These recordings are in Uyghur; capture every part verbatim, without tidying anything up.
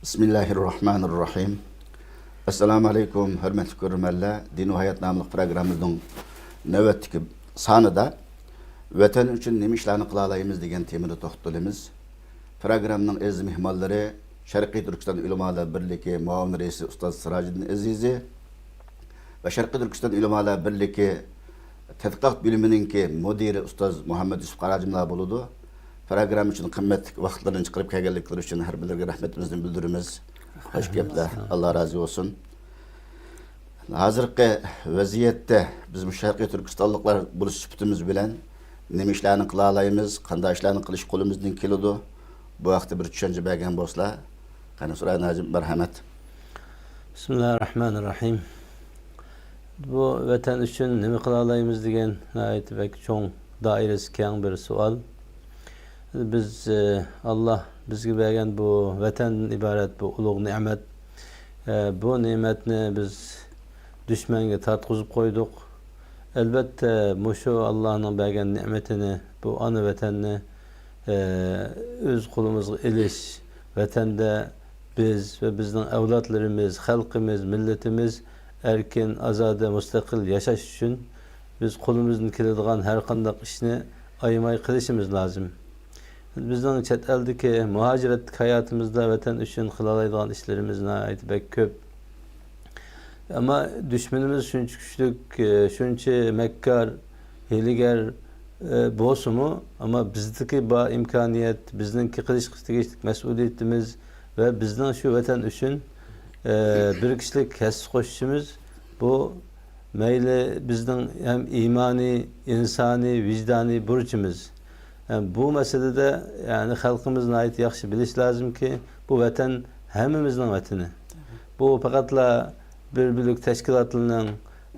بىسمىللاھىررەھمانىررەھىم. ئەسسالامۇ ئەلەيكۇم، ھۆرمەتلىك كۆرۈرمەنلەر. دىن ۋە ھايات ناملىق پروگراممىمىزنىڭ نۆۋەتتىكى سانىدا ۋەتەن ئۈچۈن نېمە ئىشلارنى قىلالايمىز دېگەن تېمىدا توختىلىمىز. پروگراممىنىڭ ئەزىز مېھمانلىرى شەرقىي تۈركىستان ئۆلىمالار بىرلىكى مۇئاۋىن رەئىسى ئۇستاز سىراجىدىن ئەزىزى ۋە شەرقىي تۈركىستان ئۆلىمالار بىرلىكى تەتقىقات بۆلۈمىنىڭكى مۇدىرى ئۇستاز مۇھەممەد يۈسۈپ قاراجىملار بولىدۇ. پروگرامما ئۈچۈن قىممەتلىك ۋاقىتلىرىنى چىقىرىپ كەلگەنلىكلىرى ئۈچۈن ھەر بىرلىرىگە رەھمىتىمىزنى بىلدۈرىمىز. خوش گەپلەر. ئاللا رازى بولسۇن. ھازىرقى ۋەزىيەتتە بىز مۇشۇ شەرقىي تۈركىستانلىقلار بولۇش سۈپىتىمىز بىلەن نېمە ئىشلارنى قىلالايمىز، قانداق ئىشلارنى قىلىش قولىمىزدىن كېلىدۇ؟ بۇ ھەقتە بىر چۈشەنچە بەرگەن بولسىلا. قېنى، سۇراي ھاجىم، مەرھەمەت. بىسمىللاھىررەھمانىررەھىم. بۇ ۋەتەن ئۈچۈن نېمە قىلالايمىز دېگەن ناھايىتى بەك چوڭ، دائىرىسى كەڭ بىر سوئال. بىز، ئى، ئاللا بىزگە بەرگەن بۇ ۋەتەندىن ئىبارەت بۇ ئۇلۇغ نېمەت. ئى، بۇ نېمەتنى بىز دۈشمەنگە تارتقۇزۇپ قويدۇق. ئەلۋەتتە، مۇشۇ ئاللانىڭ بەرگەن نېمىتىنى، بۇ ئانا ۋەتەننى، ئى، ئۆز قولىمىزغا ئېلىش، ۋەتەندە بىز ۋە بىزنىڭ ئەۋلادلىرىمىز، خەلقىمىز، مىللىتىمىز ئەركىن، ئازادە، مۇستەقىل ياشاش ئۈچۈن بىز قولىمىزدىن كېلىدىغان ھەر قانداق ئىشنى ئايىماي قىلىشىمىز لازىم. بىزنىڭ چەت ئەلدىكى مۇھاجىرەتتىكى ھاياتىمىزدا ۋەتەن ئۈچۈن قىلالايدىغان ئىشلىرىمىز ناھايىتى بەك كۆپ. ئەمما دۈشمىنىمىز شۇنچە كۈچلۈك، شۇنچە مەككار، ھىيلىگەر، ئە، بولسىمۇ، ئەمما بىزدىكى بار ئىمكانىيەت، بىزنىڭكى قىلىشقا تېگىشلىك مەسئۇلىيىتىمىز ۋە بىزنىڭ شۇ ۋەتەن ئۈچۈن، ئە، بىر كىشىلىك ھەسسە قوشۇشىمىز، بۇ مەيلى بىزنىڭ ھەم ئىمانىي، ئىنسانىي، ۋىجدانىي بۇرچىمىز. ھەم بۇ مەسىلىدە، يەنى خەلقىمىز ناھايىتى ياخشى بىلىشى لازىمكى، بۇ ۋەتەن ھەممىمىزنىڭ ۋەتىنى. بۇ پەقەتلا بىر بۆلەك تەشكىلاتلارنىڭ،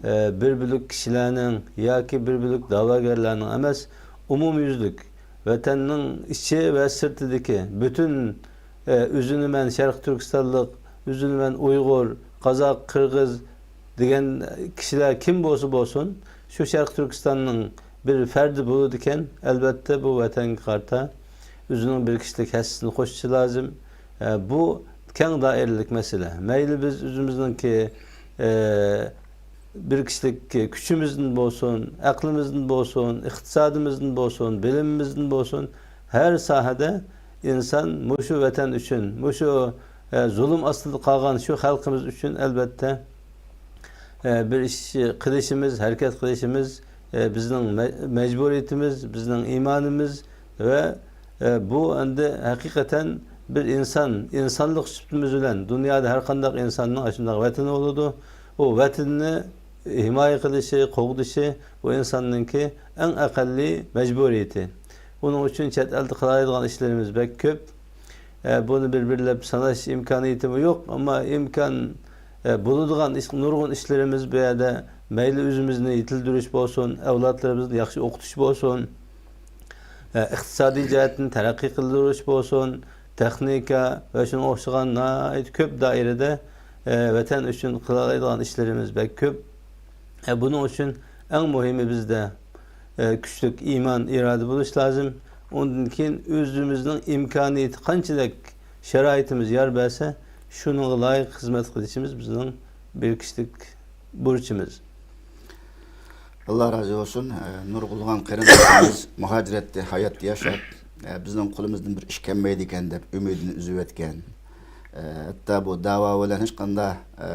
ئە، بىر بۆلەك كىشىلەرنىڭ ياكى بىر بۆلەك دەۋاگەرلەرنىڭ ئەمەس، ئومۇميۈزلۈك ۋەتەننىڭ ئىچى ۋە سىرتىدىكى پۈتۈن، ئە، ئۆزىنى مەن شەرقىي تۈركىستانلىق، ئۆزىنى مەن ئۇيغۇر، قازاق، قىرغىز دېگەن كىشىلەر كىم بولسا بولسۇن، شۇ شەرقىي تۈركىستاننىڭ بىر پەردى بولىدىكەن، ئەلۋەتتە بۇ ۋەتەنگە قارىتا ئۆزىنىڭ بىر كىشىلىك ھەسسىسىنى قوشۇشى لازىم. ئە، بۇ كەڭ دائىرىلىك مەسىلە. مەيلى بىز ئۆزىمىزنىڭكى، ئە، بىر كىشىلىك كۈچىمىزدىن بولسۇن، ئەقلىمىزدىن بولسۇن، ئىقتىسادىمىزدىن بولسۇن، بىلىمىمىزدىن بولسۇن، ھەر ساھەدە ئىنسان مۇشۇ ۋەتەن ئۈچۈن، مۇشۇ، ئە، زۇلۇم ئاستىدا قالغان شۇ خەلقىمىز ئۈچۈن ئەلۋەتتە، ئە، بىر ئىش قىلىشىمىز، ھەرىكەت قىلىشىمىز، ئە، بىزنىڭ مە-، مەجبۇرىيىتىمىز، بىزنىڭ ئىمانىمىز ۋە، ئە، بۇ ئەمدى ھەقىقەتەن بىر ئىنسان، ئىنسانلىق سۈپىتىمىز بىلەن دۇنيادا ھەر قانداق ئىنساننىڭ ئاشۇنداق ۋەتىنى بولىدۇ. ئۇ ۋەتىنىنى ھىمايە قىلىشى، قوغدىشى بۇ ئىنساننىڭكى ئەڭ ئەقەللىي مەجبۇرىيىتى. ئۇنىڭ ئۈچۈن چەت ئەلدە قىلالايدىغان ئىشلىرىمىز بەك كۆپ. ئە، بۇنى بىر-بىرلەپ ساناش ئىمكانىيىتىمۇ يوق، ئەمما ئىمكان، ئە، بولىدىغان ئىش، نۇرغۇن ئىشلىرىمىز بۇ يەردە مەيلى ئۆزىمىزنى يېتىلدۈرۈش بولسۇن، ئەۋلادلىرىمىزنى ياخشى ئوقۇتۇش بولسۇن، ئە، ئىقتىسادىي جەھەتتىن تەرەققىي قىلدۇرۇش بولسۇن، تېخنىكا ۋە شۇنىڭغا ئوخشىغان ناھايىتى كۆپ دائىرىدە، ئە، ۋەتەن ئۈچۈن قىلالايدىغان ئىشلىرىمىز بەك كۆپ. ئە، بۇنىڭ ئۈچۈن ئەڭ مۇھىمى بىزدە، ئە، كۈچلۈك ئىمان، ئىرادە بولۇش لازىم. ئۇندىن كېيىن ئۆزىمىزنىڭ ئىمكانىيىتى قانچىلىك، شارائىتىمىز يار بەرسە، شۇنىڭغا لايىق خىزمەت قىلىشىمىز بىزنىڭ بىر كىشىلىك بۇرچىمىز. ئاللا رازى بولسۇن. ئە، نۇرغۇنلىغان قېرىنداشلىرىمىز مۇھاجىرەتتە ھايات ياشاپ، ئە، بىزنىڭ قولىمىزدىن بىر ئىش كەلمەيدىكەن دەپ ئۈمىدىنى ئۈزۈۋەتكەن. ئە، ھەتتا بۇ داۋا بىلەن ھېچقانداق، ئە،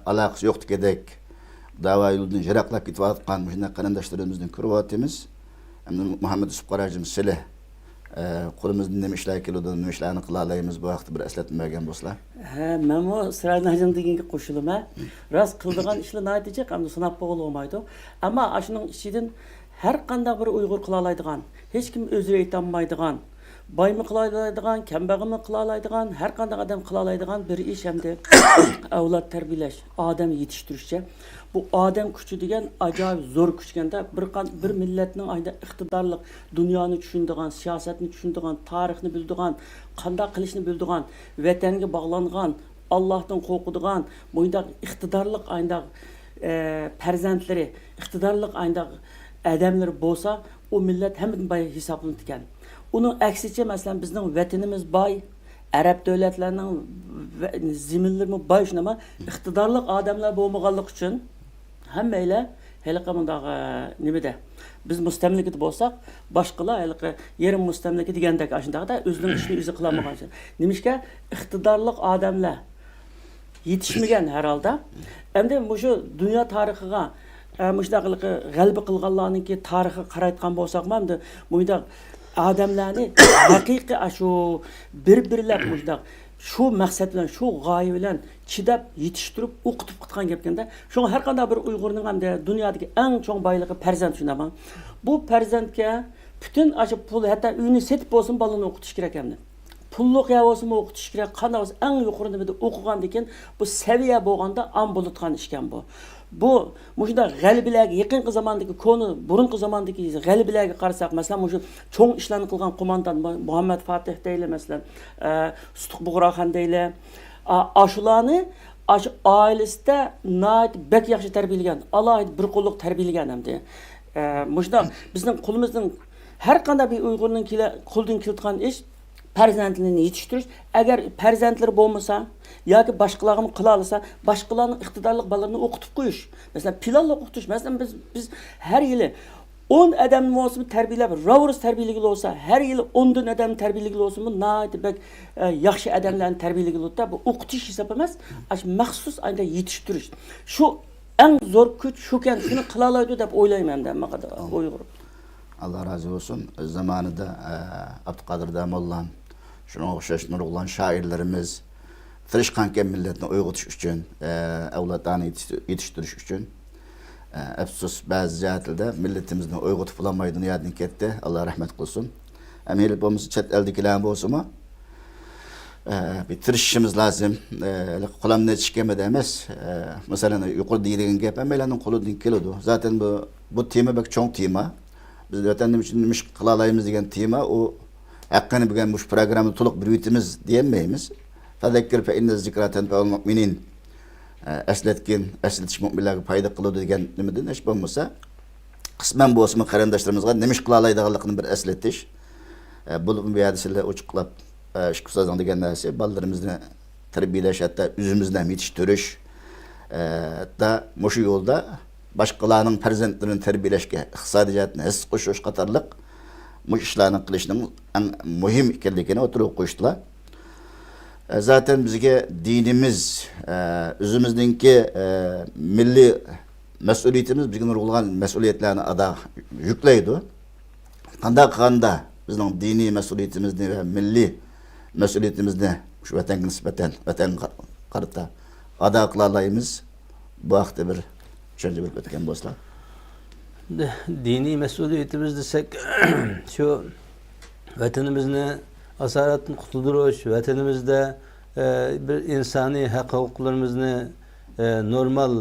ئالاقىسى يوقتىكىدەك، داۋا يولىدىن يىراقلاپ كېتىۋاتقان مۇشۇنداق قېرىنداشلىرىمىزنى كۆرۈۋاتىمىز. ئەمدى مۇھەممەد يۈسۈپ قاراجىم، سىلە، ئە، قولىمىزدىن نېمە ئىشلار كېلىدۇ، نېمە ئىشلارنى قىلالايمىز، بۇ ھەقتە بىر ئەسلەتمە بەرگەن بولسىلا. ھە، مەنمۇ سىراج ھاجىم دېگەنگە قوشۇلىمەن. راست، قىلىدىغان ئىشلار ناھايىتى جىق، ئەمدى ساناپ بولغىلى بولمايدۇ. ئەمما ئاشۇنىڭ ئىچىدىن ھەر قانداق بىر ئۇيغۇر قىلالايدىغان، ھېچكىم ئۆزى ئېيتالمايدىغان، بايمۇ قىلالايدىغان، كەمبەغەلمۇ قىلالايدىغان، ھەر قانداق ئادەم قىلالايدىغان بىر ئىش ئەمدى ئەۋلاد تەربىيەلەش، ئادەم يېتىشتۈرۈشچە. بۇ ئادەم كۈچى دېگەن ئاجايىپ زور كۈچكەندە، بىر قان-، بىر مىللەتنىڭ ئايدا ئىقتىدارلىق، دۇنيانى چۈشىنىدىغان، سىياسەتنى چۈشىنىدىغان، تارىخنى بىلىدىغان، قانداق قىلىشنى بىلىدىغان، ۋەتەنگە باغلانغان، ئاللاھتىن قورقىدىغان، مۇنداق ئىقتىدارلىق ئاينداق، ئە، پەرزەنتلىرى، ئىقتىدارلىق ئاينداق ئادەملىرى بولسا، ئۇ مىللەت ھەممىدىن باي ھېسابلىنىدىكەن. ئۇنىڭ ئەكسىچە، مەسىلەن، بىزنىڭ ۋەتىنىمىز باي، ئەرەب دۆلەتلەرنىڭ ۋە زېمىنلىرىمۇ باي، شۇنداقمۇ؟ ئىقتىدارلىق ئادەملەر بولمىغانلىقى ئۈچۈن ھەممەيلەن ھېلىقى مۇنداق، ئە، نېمىدە، بىز مۇستەملىكىدە بولساق، باشقىلار ھېلىقى يېرىم مۇستەملىكە دېگەندەك، ئاشۇنداقتا ئۆزىنىڭ ئىشىنى ئۆزى قىلالمىغان. نېمىشقا؟ ئىقتىدارلىق ئادەملەر يېتىشمىگەن ھەر ھالدا. ئەمدى مۇشۇ دۇنيا تارىخىغا، ئە، مۇشۇنداق ھېلىقى غەلىبە قىلغانلارنىڭكى تارىخىغا قارايدىغان بولساقمۇ، ئەمدى مۇشۇنداق ئادەملەرنى ھەقىقىي ئاشۇ بىر-بىرلەپ مۇشۇنداق شۇ مەقسەت بىلەن، شۇ غايە بىلەن چىداپ، يېتىشتۈرۈپ، ئوقۇتۇپ قىلغان گەپكەندە. شۇڭا ھەر قانداق بىر ئۇيغۇرنىڭ ئەمدى دۇنيادىكى ئەڭ چوڭ بايلىقى پەرزەنت، شۇنداقمۇ؟ بۇ پەرزەنتكە پۈتۈن ئاشۇ پۇل، ھەتتا ئۆينى سېتىپ بولسىمۇ بالىنى ئوقۇتۇش كېرەك ئەمدى. پۇللۇق يەر بولسىمۇ ئوقۇتۇش كېرەك، قانداق بولسا ئەڭ يۇقىرى نېمىدە ئوقۇغاندىن كېيىن بۇ سەۋىيە بولغاندا ئام بولىدىغان ئىشكەن بۇ. بۇ مۇشۇنداق غەلىبىلەرگە، يېقىنقى زاماندىكى، كونا، بۇرۇنقى زاماندىكى غەلىبىلەرگە قارىساق، مەسىلەن، مۇشۇ چوڭ ئىشلارنى قىلغان قوماندان مۇ-، مۇھەممەد فاتىھ دەيلى، مەسىلەن، ئە، سۇتۇق بۇغراخان دەيلى. ئا-، ئاشۇلارنى ئاشۇ ئائىلىسىدە ناھايىتى بەك ياخشى تەربىيەلىگەن، ئالاھىدە بىر قوللۇق تەربىيەلىگەن ئەمدى. ئە، مۇشۇنداق بىزنىڭ قولىمىزدىن ھەر قانداق بىر ئۇيغۇرنىڭ كېلە-، قولىدىن كېلىدىغان ئىش پەرزەنتلىرىنى يېتىشتۈرۈش. ئەگەر پەرزەنتلىرى بولمىسا ياكى باشقىلارغىمۇ قىلالىسا، باشقىلارنىڭ ئىقتىدارلىق بالىلىرىنى ئوقۇتۇپ قويۇش. مەسىلەن، پىلانلىق ئوقۇتۇش. مەسىلەن، بىز، بىز ھەر يىلى ئون ئادەمنى بولسىمۇ تەربىيەلەپ، راۋۇرۇس تەربىيەلىگىلى بولسا، ھەر يىلى ئون دان ئادەمنى تەربىيەلىگىلى بولسىمۇ، ناھايىتى بەك، ئە، ياخشى ئادەملەرنى تەربىيەلىگىلى بولسا، بۇ ئوقۇتۇش ھېساب ئەمەس، ئاشۇ مەخسۇس ئانداق يېتىشتۈرۈش. شۇ ئەڭ زور كۈچ شۇكەن، شۇنى قىلالايدۇ دەپ ئويلايمەن مەن، ماڭا ئۇيغۇر. ئاللا رازى بولسۇن. ئۆز زامانىدا، ئە، ئابدۇقادىر داموللام، شۇنىڭغا ئوخشاش نۇرغۇنلىغان شائىرلىرىمىز تىرىشقانكەن مىللەتنى ئويغىتىش ئۈچۈن، ئە، ئەۋلادلارنى يېتىش-، يېتىشتۈرۈش ئۈچۈن. ئە، ئەپسۇس، بەزى جەھەتلەردە مىللىتىمىزنى ئويغىتىپ بولالماي دۇنيادىن كەتتى. ئاللا رەھمەت قىلسۇن. ئەمما ھېلى بولمىسا چەت ئەلدىكىلەر بولسىمۇ، ئە، بىر تىرىشىشىمىز لازىم. ئە، قولامدىن چىققانمىدى ئەمەس. ئە، مەسىلەن، يۇقىرىدا دېيىلگەن گەپ ھەممەيلەننىڭ قولىدىن كېلىدۇ. زاتەن بۇ، بۇ تېما بەك چوڭ تېما. بىز ۋەتەن ئۈچۈن نېمە ئىش قىلالايمىز دېگەن تېما، ئۇ ھەققىنى بۈگۈن مۇشۇ پروگراممىدا تولۇق بېرىۋېتىمىز دېيەلمەيمىز. فەزەككىر فەئىننە زىكرا تەنفەئۇل مۇئمىنىن. ئە، ئەسلەتكىن، ئەسلىتىش مۆمىنلەرگە پايدا قىلىدۇ دېگەن نېمىدىن ھېچ بولمىسا، قىسمەن بولسىمۇ قېرىنداشلىرىمىزغا نېمە ئىش قىلالايدىغانلىقىنى بىر ئەسلىتىش. ئە، بولۇپمۇ بۇ يەردە سىلەر ئوچۇقلاپ، ئە، ئىككى ئۇستازنىڭ دېگەن نەرسە، بالىلىرىمىزنى تەربىيەلەش، ھەتتا ئۆزىمىزنى ھەم يېتىشتۈرۈش، ئە، ھەتتا مۇشۇ يولدا باشقىلارنىڭ پەرزەنتلىرىنى تەربىيەلەشكە ئىقتىسادىي جەھەتتىن ھەسسە قوشۇش قاتارلىق مۇشۇ ئىشلارنى قىلىشنىڭ ئەڭ مۇھىم ئىكەنلىكىنى ئوتتۇرىغا قويۇشتىلا. ئە، زاتەن بىزگە دىنىمىز، ئە، ئۆزىمىزنىڭكى، ئە، مىللىي مەسئۇلىيىتىمىز بىزگە نۇرغۇنلىغان مەسئۇلىيەتلەرنى ئادا يۈكلەيدۇ. قانداق قىلغاندا بىزنىڭ دىنىي مەسئۇلىيىتىمىزنى ۋە مىللىي مەسئۇلىيىتىمىزنى شۇ ۋەتەنگە نىسبەتەن، ۋەتەنگە قارىتا ئادا قىلالايمىز؟ بۇ ھەقتە بىر چۈشەنچە بېرىپ ئۆتكەن بولسىلا. دىنىي مەسئۇلىيىتىمىز دېسەك، شۇ ۋەتىنىمىزنى ئاسارەتتىن قۇتۇلدۇرۇش، ۋەتىنىمىزدە، ئە، بىر ئىنسانىي ھەق ھوقۇقلىرىمىزنى، ئە، نورمال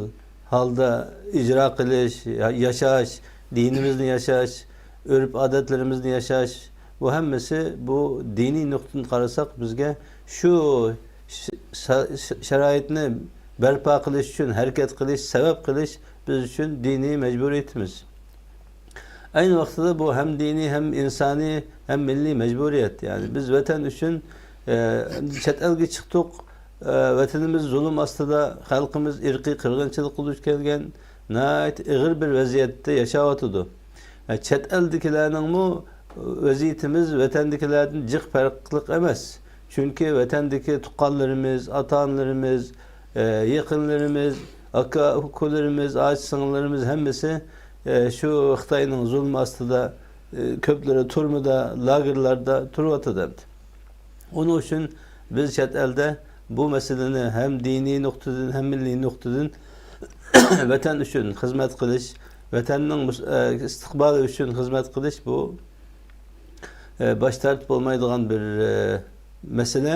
ھالدا ئىجرا قىلىش، يا-، ياشاش، دىنىمىزنى ياشاش، ئۆرپ-ئادەتلىرىمىزنى ياشاش، بۇ ھەممىسى بۇ دىنىي نۇقتىدىن قارىساق، بىزگە شۇ ش-، شا-، شارائىتنى بەرپا قىلىش ئۈچۈن ھەرىكەت قىلىش، سەۋەب قىلىش بىز ئۈچۈن دىنىي مەجبۇرىيىتىمىز. ئەينى ۋاقتىدا بۇ ھەم دىنىي، ھەم ئىنسانىي، ھەم مىللىي مەجبۇرىيەت. يەنى بىز ۋەتەن ئۈچۈن، ئە، چەت ئەلگە چىقتۇق. ئە، ۋەتىنىمىز زۇلۇم ئاستىدا، خەلقىمىز ئىرقىي قىرغىنچىلىققا دۇچ كەلگەن، ناھايىتى ئېغىر بىر ۋەزىيەتتە ياشاۋاتىدۇ. ئە، چەت ئەلدىكىلەرنىڭمۇ ۋەزىيىتىمىز ۋەتەندىكىلەردىن جىق پەرقلىق ئەمەس. چۈنكى ۋەتەندىكى تۇغقانلىرىمىز، ئاتا-ئانىلىرىمىز، ئە، يېقىنلىرىمىز، ئاكا-ئۇكىلىرىمىز، ئاچا-سىڭىللىرىمىز ھەممىسى، ئە، شۇ خىتاينىڭ زۇلمى ئاستىدا، ئە، كۆپلىرى تۈرمىدە، لاگېرلاردا تۇرۇۋاتىدۇ ئەمدى. ئۇنىڭ ئۈچۈن بىز چەت ئەلدە بۇ مەسىلىنى ھەم دىنىي نۇقتىدىن، ھەم مىللىي نۇقتىدىن ۋەتەن ئۈچۈن خىزمەت قىلىش، ۋەتەننىڭ مۇس-، ئە، ئىستىقبالى ئۈچۈن خىزمەت قىلىش، بۇ، ئە، باش تارتىپ بولمايدىغان بىر، ئە، مەسىلە.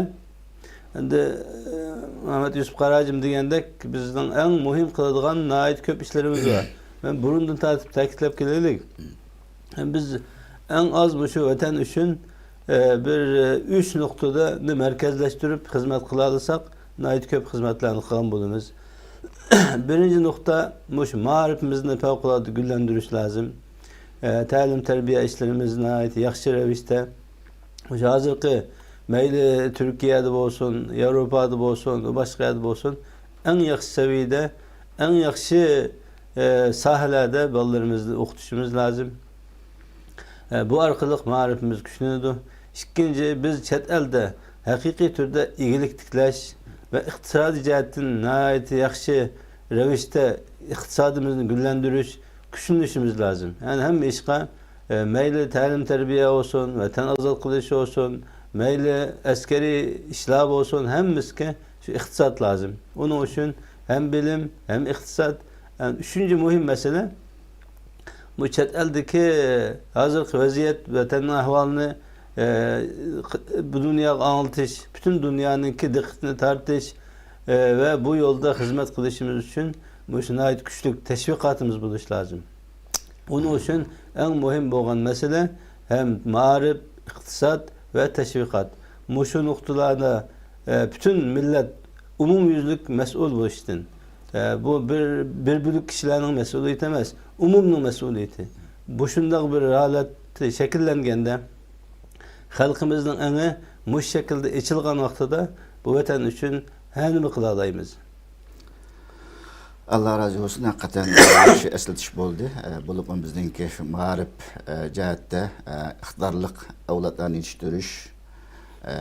ئەمدى، ئە، مەمەت يۈسۈپ قاراجىم دېگەندەك، بىزنىڭ ئەڭ مۇھىم قىلىدىغان ناھايىتى كۆپ ئىشلىرىمىز بار. مەن بۇرۇندىن تارتىپ تەكىتلەپ كېلەيلى. بىز ئەڭ ئاز مۇشۇ ۋەتەن ئۈچۈن، ئە، بىر، ئە، ئۈچ نۇقتىدا مەركەزلەشتۈرۈپ خىزمەت قىلالىساق، ناھايىتى كۆپ خىزمەتلەرنى قىلغان بولىمىز. بىرىنچى نۇقتا، مۇشۇ مائارىپىمىزنى پەۋقۇلئاددە گۈللەندۈرۈش لازىم. ئە، تەلىم-تەربىيە ئىشلىرىمىز ناھايىتى ياخشى رەۋىشتە. مۇشۇ ھازىرقى مەيلى تۈركىيەدە بولسۇن، ياۋروپادا بولسۇن، باشقا يەردە بولسۇن، ئەڭ ياخشى سەۋىيەدە، ئەڭ ياخشى، ئە، ساھەلەردە بالىلىرىمىزنى ئوقۇتۇشىمىز لازىم. ئە، بۇ ئارقىلىق مائارىپىمىز كۈچلىنىدۇ. ئىككىنچى، بىز چەت ئەلدە ھەقىقىي تۈردە ئىگىلىك تىكلەش ۋە ئىقتىسادىي جەھەتتىن ناھايىتى ياخشى رەۋىشتە ئىقتىسادىمىزنى گۈللەندۈرۈش، كۈچلىنىشىمىز لازىم. يەنى ھەممە ئىشقا، ئە، مەيلى تەلىم-تەربىيە بولسۇن، ۋەتەن ئازاد قىلىش بولسۇن، مەيلى ئەسكەرىي ئىشلار بولسۇن، ھەممىسىگە شۇ ئىقتىساد لازىم. ئۇنىڭ ئۈچۈن ھەم بىلىم، ھەم ئىقتىساد. ئۈچىنچى مۇھىم مەسىلە، بۇ چەت ئەلدىكى ھازىرقى ۋەزىيەت، ۋەتەننىڭ ئەھۋالىنى، ئە، بۇ دۇنياغا ئاڭلىتىش، پۈتۈن دۇنيانىڭكى دىققىتىنى تارتىش، ئە، ۋە بۇ يولدا خىزمەت قىلىشىمىز ئۈچۈن مۇشۇ ناھايىتى كۈچلۈك تەشۋىقاتىمىز بولۇشى لازىم. ئۇنىڭ ئۈچۈن ئەڭ مۇھىم بولغان مەسىلە ھەم مائارىپ، ئىقتىساد ۋە تەشۋىقات. مۇشۇ نۇقتىلاردا، ئە، پۈتۈن مىللەت ئومۇميۈزلۈك مەسئۇل بولۇشتىن، ئە، بۇ بىر، بىر بۆلەك كىشىلەرنىڭ مەسئۇلىيىتى ئەمەس، ئومۇمنىڭ مەسئۇلىيىتى. بۇ شۇنداق بىر ھالەت شەكىللەنگەندە، خەلقىمىزنىڭ ئېڭى مۇشۇ شەكىلدە ئېچىلغان ۋاقتىدا بۇ ۋەتەن ئۈچۈن ھەر نېمە قىلالايمىز. ئاللا رازى بولسۇن، ھەقىقەتەن ياخشى ئەسلىتىش بولدى. ئە، بولۇپمۇ بىزنىڭكى شۇ مائارىپ، ئە، جەھەتتە، ئە، ئىقتىدارلىق ئەۋلادلارنى يېتىشتۈرۈش، ئە،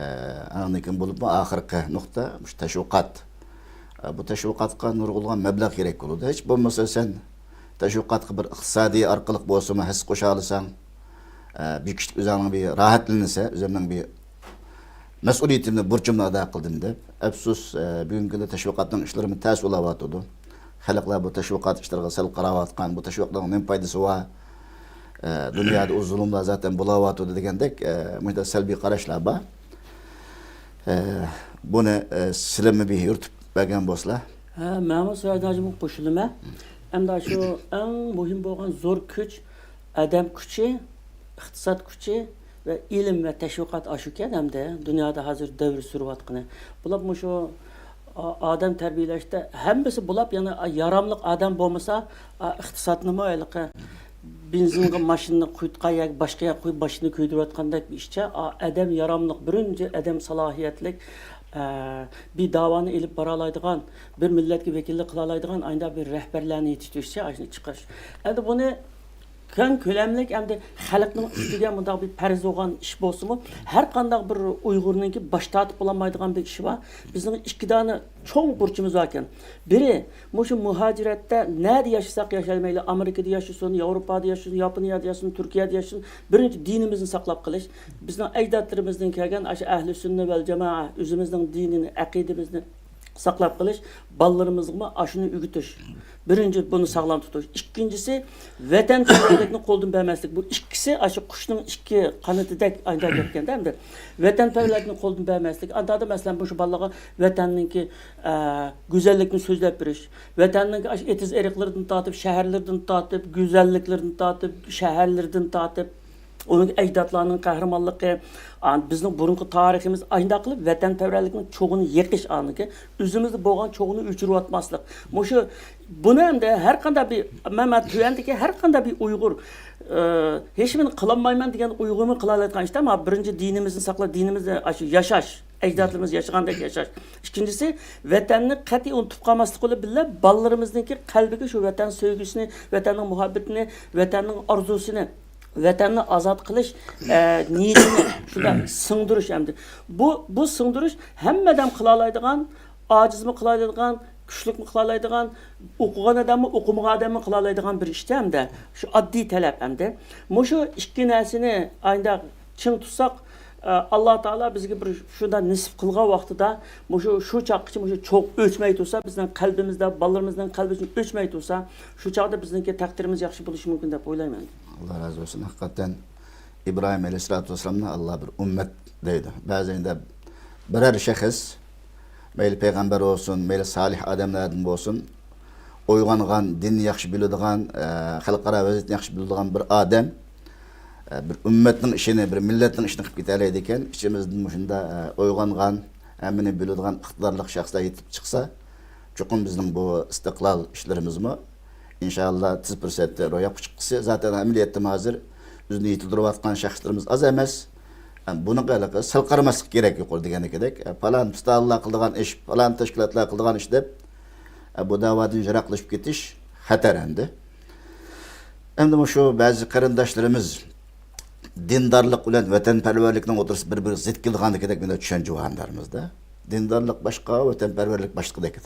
ئاندىن كېيىن بولۇپمۇ ئاخىرقى نۇقتا مۇشۇ تەشۋىقات. ئە، بۇ تەشۋىقاتقا نۇرغۇنلىغان مەبلەغ كېرەك بولىدۇ. ھېچ بولمىسا سەن تەشۋىقاتقا بىر ئىقتىسادىي ئارقىلىق بولسىمۇ ھەسسە قوشالىساڭ، ئە، بىر كىشىلىك ئۆزۈڭنىڭ بىر راھەتلىنىسە، ئۆزۈمنىڭ بىر مەسئۇلىيىتىمنى، بۇرچۇمنى ئادا قىلدىم دەپ. ئەپسۇس، ئە، بۈگۈنكى كۈندە تەشۋىقاتنىڭ ئىشلىرىمۇ تەس بولاۋاتىدۇ. خەلقلەر بۇ تەشۋىقات ئىشلىرىغا سەل قاراۋاتقان، بۇ تەشۋىقاتنىڭ نېمە پايدىسى بار؟ ئە، دۇنيادا ئۇ زۇلۇملار زاتەن بولاۋاتىدۇ دېگەندەك، ئە، مۇشۇنداق سەلبىي قاراشلار بار. ئە، بۇنى، ئە، سىلەرمۇ بىر يورۇتۇپ بەرگەن بولسىلا. ھە، مەنمۇ سۆھبەت ھاجىمغا قوشۇلىمەن. ئەمدى شۇ ئەڭ مۇھىم بولغان زور كۈچ، ئادەم كۈچى، ئىقتىساد كۈچى ۋە ئىلىم ۋە تەشۋىقات ئاشۇكەن ھەمدە دۇنيادا ھازىر دەۋر سۈرۈۋاتقىنى. بۇلار مۇشۇ ئا-، ئادەم تەربىيەلەشتە ھەممىسى بولۇپ، يەنە ياراملىق ئادەم بولمىسا، ئا، ئىقتىسادنىمۇ ھېلىقى بېنزىنغا ماشىنىنى قۇيۇتقان ياكى باشقا يەرگە قويۇپ ماشىنىنى كۆيدۈرۈۋاتقاندەك بىر ئىشچە، ئا، ئادەم ياراملىق، بىرىنچى ئادەم سالاھىيەتلىك، ئە، بىر داۋانى ئېلىپ بارالايدىغان، بىر مىللەتكە ۋەكىللىك قىلالايدىغان ئانداق بىر رەھبەرلەرنى يېتىشتۈرۈشچە ئاشۇنى چىقىرىش. ئەمدى بۇنى كەڭ كۆلەملىك ئەمدى خەلقنىڭ ئۈستىگە مۇنداق بىر پەرز بولغان ئىش بولسىمۇ، ھەر قانداق بىر ئۇيغۇرنىڭكى باش تارتىپ بولالمايدىغان بىر ئىشى بار. بىزنىڭ ئىككى دانە چوڭ بۇرچىمىز باركەن. بىرى، مۇشۇ مۇھاجىرەتتە نەدە ياشىساق ياشايلى، مەيلى ئامېرىكىدا ياشىسۇن، ياۋروپادا ياشىسۇن، ياپونىيەدە ياشىسۇن، تۈركىيەدە ياشىسۇن، بىرىنچى دىنىمىزنى ساقلاپ قېلىش. بىزنىڭ ئەجدادلىرىمىزدىن كەلگەن ئاشۇ ئەھلى سۈننە ۋەل جامائە، ئۆزىمىزنىڭ دىنىنى، ئەقىدىمىزنى ساقلاپ قېلىش، بالىلىرىمىزغىمۇ ئاشۇنى ئۆگىتىش. بىرىنچى، بۇنى ساغلام تۇتۇش. ئىككىنچىسى، ۋەتەنپەرۋەرلىكنى قولدىن بەرمەسلىك. بۇ ئىككىسى ئاشۇ قۇشنىڭ ئىككى قانىتىدەك ئايلاپ يۈرگەندە ئەمدى. ۋەتەنپەرۋەرلىكنى قولدىن بەرمەسلىك. ئانداقتا، مەسىلەن، مۇشۇ بالىلارغا ۋەتەننىڭكى، ئە، گۈزەللىكنى سۆزلەپ بېرىش. ۋەتەننىڭكى ئاشۇ ئېتىز-ئېرىقلىرىدىن تارتىپ، شەھەرلىرىدىن تارتىپ، گۈزەللىكلىرىدىن تارتىپ، شەھەرلىرىدىن تارتىپ، ئۇنىڭ ئەجدادلارنىڭ قەھرىمانلىقى، ئا، بىزنىڭ بۇرۇنقى تارىخىمىز، ئاشۇنداق قىلىپ ۋەتەنپەرۋەرلىكنىڭ چوغىنى يېقىش، ئانىڭكى ئۆزىمىزدە بولغان چوغنى ئۆچۈرۈۋاتماسلىق. مۇشۇ، بۇنى ئەمدى ھەر قانداق بىر، مەن، مەن تۆۋەندىكى ھەر قانداق بىر ئۇيغۇر، ئى، ھېچ نېمىنى قىلالمايمەن دېگەن ئۇيغۇرمۇ قىلالايدىغان ئىش ئەمەس. بىرىنچى، دىنىمىزنى ساقلاپ، دىنىمىزنى، ئاشۇ ياشاش، ئەجدادلىرىمىز ياشىغاندەك ياشاش. ئىككىنچىسى، ۋەتەننى قەتئىي ئۇنتۇپ قالماسلىق بىلەن بىللە، بالىلىرىمىزنىڭكى قەلبىگە شۇ ۋەتەن سۆيگۈسىنى، ۋەتەننىڭ مۇھەببىتىنى، ۋەتەننىڭ ئارزۇسىنى، ۋەتەننى ئازاد قىلىش، ئە، نىيىتىنى شۇنداق سىڭدۈرۈش ئەمدى. بۇ، بۇ سىڭدۈرۈش ھەممە ئادەم قىلالايدىغان، ئاجىزمۇ قىلالايدىغان، كۈچلۈكمۇ قىلالايدىغان، ئوقۇغان ئادەممۇ، ئوقۇمىغان ئادەممۇ قىلالايدىغان بىر ئىش ئەمدى. شۇ ئاددىي تەلەپ ئەمدى. مۇشۇ ئىككى نەرسىنى ئاينداق چىڭ تۇتساق، ئە، ئاللا تائالا بىزگە بىر شۇنداق نېسىپ قىلغان ۋاقتىدا، مۇشۇ، شۇ چاغقىچە مۇشۇ چوغ ئۆچمەي تۇرسا، بىزنىڭ قەلبىمىزدە، بالىلىرىمىزنىڭ قەلبىدە ئۆچمەي تۇرسا، شۇ چاغدا بىزنىڭكى تەقدىرىمىز ياخشى بولۇشى مۇمكىن دەپ ئويلايمەن. ئاللا رازى بولسۇن. ھەقىقەتەن ئىبراھىم ئەلەيھىسسالاتۇ ۋەسسالامنى ئاللا بىر ئۈممەت دەيدۇ. بەزى ئەمدى بىرەر شەخس، مەيلى پەيغەمبەر بولسۇن، مەيلى سالىھ ئادەملەردىن بولسۇن، ئويغانغان، دىننى ياخشى بىلىدىغان، ئە، خەلقئارا ۋەزىيەتنى ياخشى بىلىدىغان بىر ئادەم، ئە، بىر ئۈممەتنىڭ ئىشىنى، بىر مىللەتنىڭ ئىشىنى قىلىپ كېتەلەيدىكەن. ئىچىمىزدىن مۇشۇنداق، ئە، ئويغانغان، ھەممىنى بىلىدىغان ئىقتىدارلىق شەخسلەر يېتىپ چىقسا، چوقۇم بىزنىڭ بۇ ئىستىقلال ئىشلىرىمىزمۇ ئىنشائاللا تېز پۇرسەتتە روياپقا چىققۇسى. زاتەن ئەمەلىيەتتىمۇ ھازىر ئۆزىنى يېتىلدۈرۈۋاتقان شەخسلىرىمىز ئاز ئەمەس. بۇنىڭغا ھېلىقى سەل قارىماسلىق كېرەك، يۇقىرىدا دېگەندەك، پالان ئۇستازلار قىلىدىغان ئىش، پالان تەشكىلاتلار قىلىدىغان ئىش دەپ، بۇ داۋادىن يىراقلىشىپ كېتىش خەتەر ئەمدى. ئەمدى مۇشۇ بەزى قېرىنداشلىرىمىز دىندارلىق بىلەن ۋەتەنپەرۋەرلىكنىڭ ئوتتۇرىسىدا بىر-بىرىگە زىت كېلىدىغاندىكىدەك مېنىڭ چۈشەنچە بار ئەمدى. دىندارلىق باشقا، ۋەتەنپەرۋەرلىك باشقىدەك.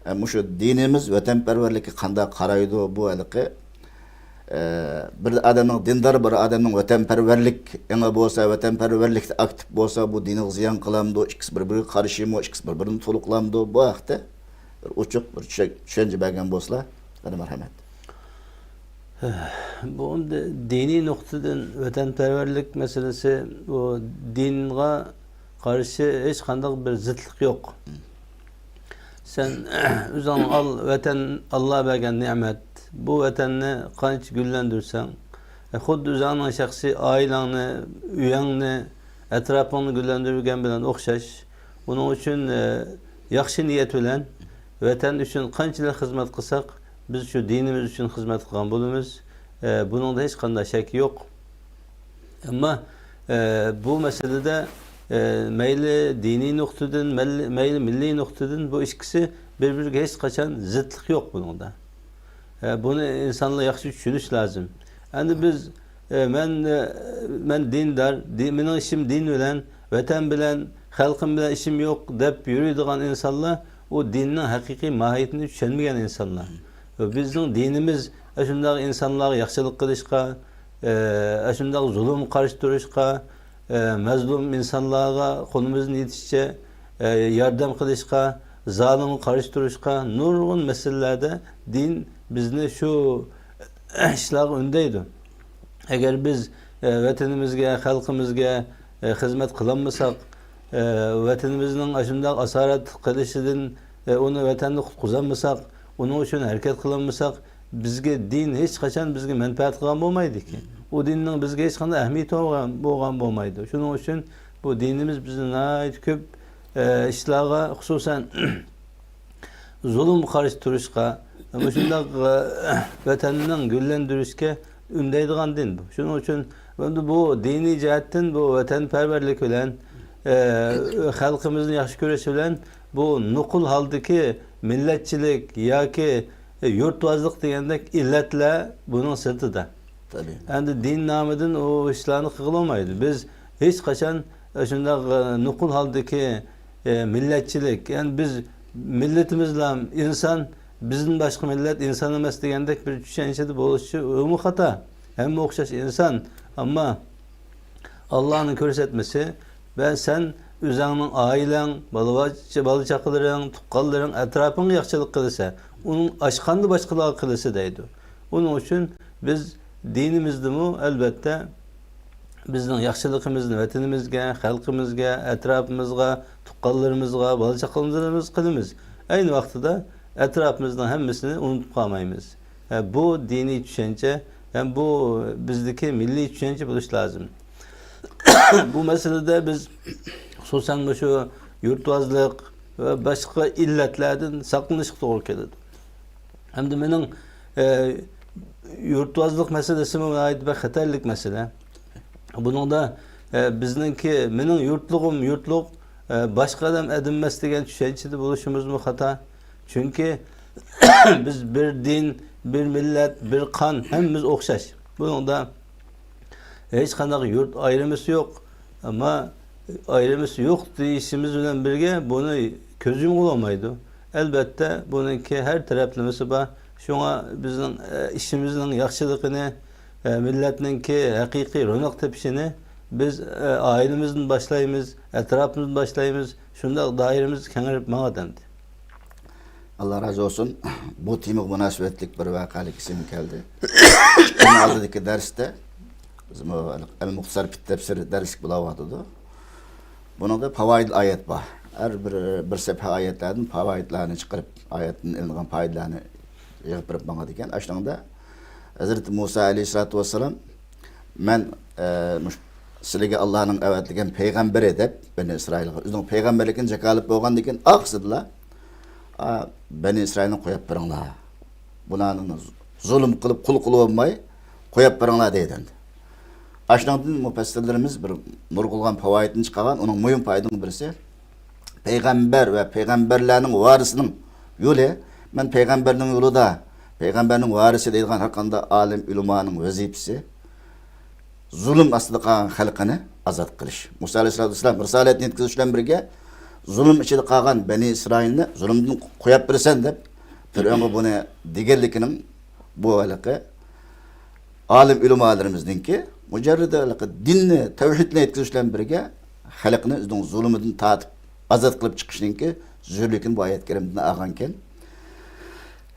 ئە، مۇشۇ دىنىمىز ۋەتەنپەرۋەرلىككە قانداق قارايدۇ؟ بۇ ھېلىقى، ئە، بىر ئادەمنىڭ دىندار، بىر ئادەمنىڭ ۋەتەنپەرۋەرلىك ئېڭى بولسا، ۋەتەنپەرۋەرلىكتە ئاكتىپ بولسا، بۇ دىنغا زىيان قىلامدۇ؟ ئىككىسى بىر-بىرىگە قارشىمۇ؟ ئىككىسى بىر-بىرىنى تولۇقلامدۇ؟ بۇ ھەقتە بىر ئوچۇق بىر چۈشەن-، چۈشەنچە بەرگەن بولسىلا، قېنى مەرھەمەت. بۇ ئەمدى دىنىي نۇقتىدىن ۋەتەنپەرۋەرلىك مەسىلىسى، بۇ دىنغا قارشى ھېچقانداق بىر زىتلىق يوق. سەن ئۆزۈڭ ئال، ۋەتەن ئاللا بەرگەن نېمەت. بۇ ۋەتەننى قانچە گۈللەندۈرسەڭ، خۇددى ئۆزۈڭنىڭ شەخسىي ئائىلەڭنى، ئۆيۈڭنى، ئەتراپىڭنى گۈللەندۈرگەن بىلەن ئوخشاش. ئۇنىڭ ئۈچۈن، ئە، ياخشى نىيەت بىلەن ۋەتەن ئۈچۈن قانچىلىك خىزمەت قىلساق، بىز شۇ دىنىمىز ئۈچۈن خىزمەت قىلغان بولىمىز. ئە، بۇنىڭدا ھېچقانداق شەك يوق. ئەمما، ئە، بۇ مەسىلىدە، ئە، مەيلى دىنىي نۇقتىدىن، مەل-، مەيلى مىللىي نۇقتىدىن بۇ ئىككىسى بىر-بىرىگە ھېچقاچان زىتلىق يوق بۇنىڭدا. ئە، بۇنى ئىنسانلار ياخشى چۈشىنىشى لازىم. ئەمدى بىز، ئە، مەن، ئە، مەن دىندار، دى-، مېنىڭ ئىشىم دىن بىلەن، ۋەتەن بىلەن، خەلقىم بىلەن ئىشىم يوق دەپ يۈرىدىغان ئىنسانلار ئۇ دىننىڭ ھەقىقىي ماھىيىتىنى چۈشەنمىگەن ئىنسانلار. بىزنىڭ دىنىمىز ئاشۇنداق ئىنسانلارغا ياخشىلىق قىلىشقا، ئە، ئاشۇنداق زۇلۇمغا قارشى تۇرۇشقا، ئە، مەزلۇم ئىنسانلارغا قولىمىزدىن يېتىشىچە، ئە، ياردەم قىلىشقا، زالىمغا قارشى تۇرۇشقا، نۇرغۇن مەسىلىلەردە دىن بىزنى شۇ ئىشلارغا ئۈندەيدۇ. ئەگەر بىز، ئە، ۋەتىنىمىزگە، خەلقىمىزگە، ئە، خىزمەت قىلالمىساق، ئە، ۋەتىنىمىزنىڭ ئاشۇنداق ئاسارەت قىلىشىدىن، ئە، ئۇنى ۋەتەننى قۇتقۇزالمىساق، ئۇنىڭ ئۈچۈن ھەرىكەت قىلالمىساق، بىزگە دىن ھېچقاچان بىزگە مەنپەئەت قىلغان بولمايدىكەن. ئۇ دىننىڭ بىزگە ھېچقانداق ئەھمىيىتى بولغان، بولغان بولمايدۇ. شۇنىڭ ئۈچۈن بۇ دىنىمىز بىزنى ناھايىتى كۆپ، ئە، ئىشلارغا، خۇسۇسەن، زۇلۇمغا قارشى تۇرۇشقا، مۇشۇنداق، ئە، ۋەتەننىڭ گۈللەندۈرۈشكە ئۈندەيدىغان دىن بۇ. شۇنىڭ ئۈچۈن ئەمدى بۇ دىنىي جەھەتتىن بۇ ۋەتەنپەرۋەرلىك بىلەن، ئە، خەلقىمىزنى ياخشى كۆرۈش بىلەن بۇ نوقۇل ھالدىكى مىللەتچىلىك ياكى يۇرتۋازلىق دېگەندەك ئىللەتلەر بۇنىڭ سىرتىدا. تەبىئىي. ئەمدى دىن نامىدىن ئۇ ئىشلارنى قىلغىلى بولمايدۇ. بىز ھېچقاچان شۇنداق، ئە، نوقۇل ھالدىكى، ئە، مىللەتچىلىك، يەنى بىز مىللىتىمىزلا ئىنسان، بىزدىن باشقا مىللەت ئىنسان ئەمەس دېگەندەك بىر چۈشەنچىدە بولۇشى ئۇمۇ خاتا. ھەممە ئوخشاش ئىنسان. ئەمما ئاللانىڭ كۆرسەتمىسى، ۋە سەن ئۆزەڭنىڭ ئائىلەڭ، بالا-، بالا-چاقىلىرىڭ، تۇغقانلىرىڭ، ئەتراپىڭغا ياخشىلىق قىلىسەن، ئۇنىڭ ئاشقاندا باشقىلارغا قىلىسەن دەيدۇ. ئۇنىڭ ئۈچۈن بىز دىنىمىزدىمۇ، ئەلۋەتتە، بىزنىڭ ياخشىلىقىمىزنى ۋەتىنىمىزگە، خەلقىمىزگە، ئەتراپىمىزغا، تۇغقانلىرىمىزغا، بالا-چاقىلىرىمىزغا قىلىمىز. ئەينى ۋاقتىدا ئەتراپىمىزنىڭ ھەممىسىنى ئۇنتۇپ قالمايمىز. ھە، بۇ دىنىي چۈشەنچە ھەم بۇ بىزدىكى مىللىي چۈشەنچە بولۇشى لازىم. بۇ مەسىلىدە بىز خۇسۇسەن مۇشۇ يۇرتۋازلىق ۋە باشقا ئىللەتلەردىن ساقلىنىشقا توغرا كېلىدۇ. ھەمدە مېنىڭ، ئە، يۇرتۋازلىق مەسىلىسىمۇ ناھايىتى بىر خەتەرلىك مەسىلە. بۇنىڭدا، ئە، بىزنىڭكى، مېنىڭ يۇرتلۇقۇم يۇرتلۇق، ئە، باشقا ئادەم ئادەم ئەمەس دېگەن چۈشەنچىدە بولۇشىمىزمۇ خاتا. چۈنكى بىز بىر دىن، بىر مىللەت، بىر قان، ھەممىمىز ئوخشاش. بۇنىڭدا ھېچقانداق يۇرت ئايرىمىسى يوق. ئەمما ئايرىمىسى يوق دېيىشىمىز بىلەن بىرگە بۇنى كۆز يۇمغىلى بولمايدۇ. ئەلۋەتتە، بۇنىڭكى ھەر تەرەپلىمىسى بار. شۇڭا بىزنىڭ، ئە، ئىشىمىزنىڭ ياخشىلىقىنى، ئە، مىللەتنىڭكى ھەقىقىي روناق تېپىشىنى بىز، ئە، ئائىلىمىزدىن باشلايمىز، ئەتراپىمىزدىن باشلايمىز. شۇنداق دائىرىمىز كېڭىيىپ ماڭىدۇ ئەمدى. ئاللا رازى بولسۇن. بۇ تېمىغا مۇناسىۋەتلىك بىر ۋەقەلىك ئېسىمگە كەلدى. بۇنىڭ ئالدىدىكى دەرستە بىز بۇ ئەل مۇختىسار پىت تەپسىر دەرسلىك بولاۋاتىدۇ. بۇنىڭدا پاۋايىد ئايەت بار. ھەر بىر، بىر سەپھە ئايەتلەردىن پاۋايىدلارنى چىقىرىپ، ئايەتتىن ئېلىنغان پايدىلارنى يىغىپ بېرىپ ماڭىدىكەن. ئاشۇنىڭدا ھەزرىتى مۇسا ئەلەيھىسسالاتۇ ۋەسسالام، مەن، ئە، مۇش-، سىلىگە ئاللانىڭ ئەۋەتىلگەن پەيغەمبىرى دەپ، بەنى ئىسرائىلغا ئۆزىنىڭ پەيغەمبەرلىكىنى جاكارلىپ بولغاندىن كېيىن، ئاخىرسىدىلا، ئا، بەنى ئىسرائىلنى قويۇپ بېرىڭلار. بۇلارنى زۇلۇم قىلىپ، قۇل قىلىۋالماي، قويۇپ بېرىڭلار دەيدۇ ئەمدى. ئاشۇنىڭدىن مۇپەسسىرلىرىمىز بىر نۇرغۇنلىغان پاۋايىتنى چىقارغان. ئۇنىڭ مۇھىم پايدىنىڭ بىرسى، پەيغەمبەر ۋە پەيغەمبەرلەرنىڭ ۋارىسىنىڭ يولى، مەن پەيغەمبەرنىڭ يولىدا، پەيغەمبەرنىڭ ۋارىسى دەيدىغان ھەر قانداق ئالىم، ئۆلىمانىڭ ۋەزىپىسى زۇلۇم ئاستىدا قالغان خەلقىنى ئازاد قىلىش. مۇسا ئەلەيھىسسالاتۇ ۋەسسالام رىسالەتنى يەتكۈزۈش بىلەن بىرگە، زۇلۇم ئىچىدە قالغان بەنى ئىسرائىلنى زۇلۇمدىن قويۇپ بېرىسەن دەپ، پىرئەۋنغا بۇنى دېگەنلىكىنىڭ بۇ ھېلىقى ئالىم ئۆلىمالىرىمىزنىڭكى مۇجەررىدى ھېلىقى دىننى، تەۋھىدنى يەتكۈزۈش بىلەن بىرگە، خەلقنى ئۆزىنىڭ زۇلۇمىدىن تارتىپ ئازاد قىلىپ چىقىشنىڭكى زۆرۈرلۈكىنى بۇ ئايەت كەرىمىدىن ئالغانكەن.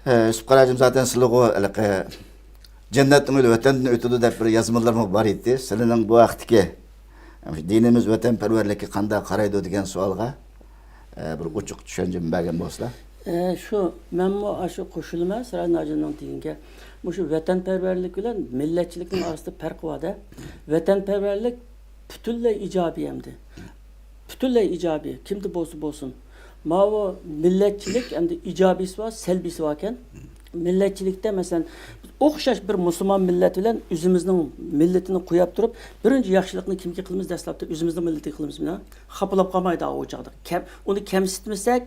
ئە، يۈسۈپ قاراجىم، زاتەن سىلىغۇ ھېلىقى جەننەتنىڭ يولى ۋەتەندىن ئۆتىدۇ دەپ بىر يازمىلىرىمۇ بار ئىدى. سىلىنىڭ بۇ ھەقتىكى، دىنىمىز ۋەتەنپەرۋەرلىككە قانداق قارايدۇ دېگەن سوئالغا، ئە، بىر ئوچۇق چۈشەنچە بەرگەن بولسىلا. ئە، شۇ، مەنمۇ ئاشۇ قوشۇلىمەن سىراج ناجىمنىڭ دېگىنىگە. مۇشۇ ۋەتەنپەرۋەرلىك بىلەن مىللەتچىلىكنىڭ ئارىسىدا پەرق بار-دە. ۋەتەنپەرۋەرلىك پۈتۈنلەي ئىجابىي ئەمدى. پۈتۈنلەي ئىجابىي، كىمدە بولسا بولسۇن. ماۋۇ مىللەتچىلىك ئەمدى ئىجابىيسى بار، سەلبىيسى باركەن. مىللەتچىلىكتە، مەسىلەن، ئوخشاش بىر مۇسۇلمان مىللەت بىلەن ئۆزىمىزنىڭ مىللىتىنى قويۇپ تۇرۇپ، بىرىنچى ياخشىلىقنى كىمگە قىلىمىز؟ دەسلەپتە ئۆزىمىزنىڭ مىللىتىگە قىلىمىز. مانا، خاپىلاپ قالمايدۇ ئۇ چاغدا. كەم-، ئۇنى كەمسىتمىسەك